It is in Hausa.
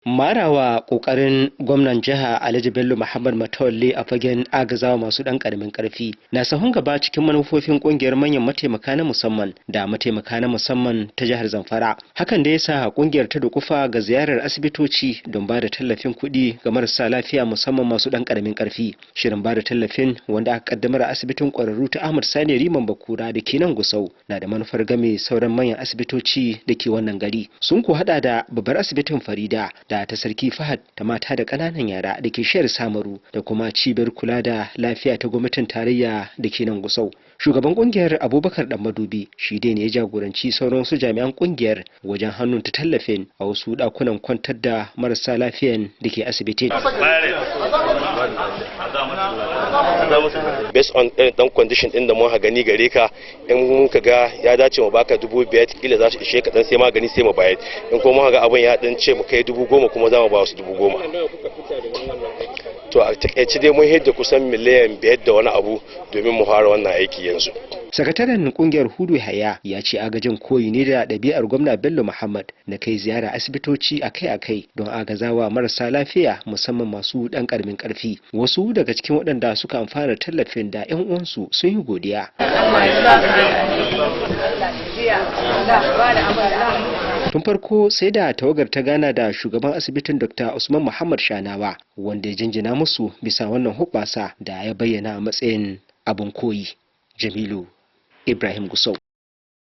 Marawa kokarin gwamnan jiha Alhaji Bello Muhammad Matawalle a fagen agazawa masu dan karamin karfi na sahun gaba cikin manufofin kungiyar manyan mataimaka na musamman da mataimaka na musamman ta jihar Zamfara. Hakan da yasa kungiyar ta dukufa ga ziyarar asibitoci don ba da tallafin kuɗi ga marasa lafiya, musamman masu dan karamin karfi. Shirin ba da tallafin, wanda aka kaddamar a asibitin kwararru ta Ahmad Sani Riman Bakura da ke nan Gusau, na da manufar game sauran manyan asibitoci da ke wannan gari. Sun ku hada da babbar asibitin Farida da ta Sarki Fahad ta mata da ƙananan yara da ke shiyar Samaru, da kuma cibiyar kula da lafiya ta gwamnatin tarayya da ke nan Gusau. Shugaban kungiyar, Abubakar Dan Madubi, shi dai ne ya jagoranci sauran wasu jami'an kungiyar wajen hannun ta tallafin a wasu dakunan kwantar da marasa lafiyan da ke asibitin. Based on irin dan condition din da mun ha gani gare ka, in muka ga ya dace mu baka 5,000, kila za su ishe ka dan sai magani, sai mu bayar. In kuma muka ga abin ya dan ce mu kai 10,000, kuma za mu ba su 10,000. To, a takaice dai mun hidda kusan miliyan 5 da wani abu domin mu fara wannan aiki yanzu. Sakataren kungiyar, Hudu Haya, ya ce agajin koyi ne da ɗabi'ar gwamna Bello Muhammad na kai ziyara asibitoci akai-akai don agazawa marasa lafiya, musamman masu ɗan ƙaramin ƙarfi. Wasu daga cikin waɗanda suka amfana tallafin da 'yan uwansu sun yi godiya. Tun farko sai da tawagar ta gana da shugaban asibitin, Dr. Usman Muhammad Shanawa, wanda ya jinjina musu bisa wannan hubbasa da ya bayyana a matsayin abin koyi. Jamilu Ibrahim Gusau.